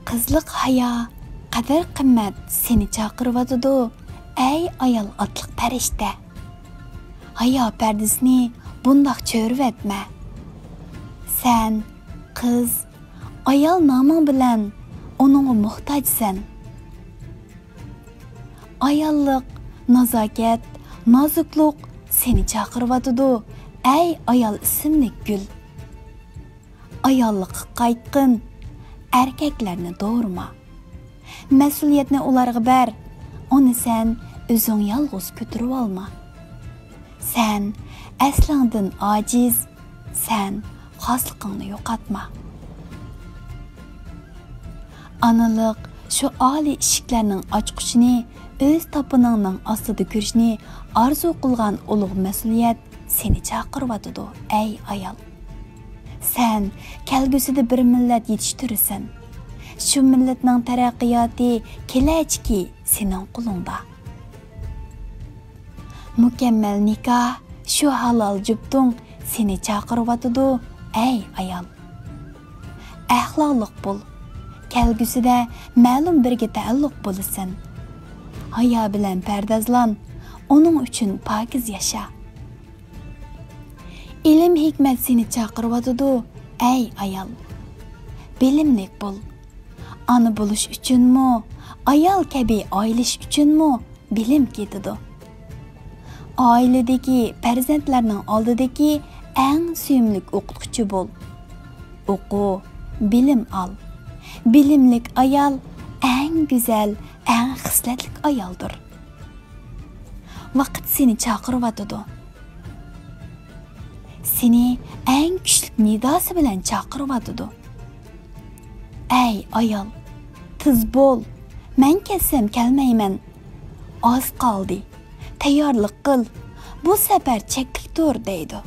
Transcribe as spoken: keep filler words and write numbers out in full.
قىزلىق ھايا، قەدىر-قىممەت سېنى چاقىرىۋاتىدۇ، ئەي ئايال ئاتلىق پەرىشتە. ھايا پەردىسىنى بۇنداق چۆرۈۋەتمە. سەن قىز، ئايال نامىڭ بىلەن ئۇنىڭغا موھتاجسەن. ئاياللىق، نازاكەت، نازۇكلۇق سېنى چاقىرىۋاتىدۇ، ئەي ئايال ئىسىملىك گۈل. ئاياللىققا قايتقىن، ئەركەكلەرنى دورىما. مەسئۇلىيەتنى ئۇلارغا بەر، ئۇنى سەن ئۆزۈڭ يالغۇز كۆتۈرۈۋالما. سەن ئەسلىڭدىن ئاجىز، سەن خاسلىقىڭنى يوقاتما. ئانىلىق شۇ ئالىي ئىشىكلەرنىڭ ئاچقۇچىنى ئۆز تاپىنىڭنىڭ ئاستىدا كۆرۈشنى ئارزۇ قىلغان ئۇلۇغ مەسئۇلىيەت سېنى چاقىرىۋاتىدۇ، ئەي ئايال. سەن كەلگۈسىدە بىر مىللەت يېتىشتۈرىسەن. شۇ مىللەتنىڭ تەرەققىياتى، كېلەچىكى سېنىڭ قولۇڭدا. مۇكەممەل نىكاھ، شۇ ھالال جۈپتۇڭ سېنى چاقىرىۋاتىدۇ، ئەي ئايال. ئەخلاقلىق بول، كەلگۈسىدە مەلۇم بىرگە تەئەللۇق بولىسەن. ھايا بىلەن پەردازلان، ئۇنىڭ ئۈچۈن پاكىز ياشا. ئىلىم-ھېكمەت سېنى چاقىرىۋاتىدۇ، ئەي ئايال. بىلىملىك بول. ئانا بولۇش ئۈچۈنمۇ، ئايال كەبى ئايلىش ئۈچۈنمۇ بىلىم كېتىدۇ. ئائىلىدىكى پەرزەنتلەرنىڭ ئالدىدىكى ئەڭ سۆيۈملۈك ئوقۇتقۇچى بول. ئوقۇ، بىلىم ئال. بىلىملىك ئايال ئەڭ گۈزەل، ئەڭ خىسلەتلىك ئايالدۇر. ۋاقىت سېنى چاقىرىۋاتىدۇ. سېنى ئەڭ كۈچلۈك نىداسى بىلەن چاقىرىۋاتىدۇ. ئەي ئايال، تېز بول، مەن كەتسەم كەلمەيمەن. ئاز قالدى، تەييارلىق قىل، بۇ سەپەر چەكلىك تۇر، دەيدۇ.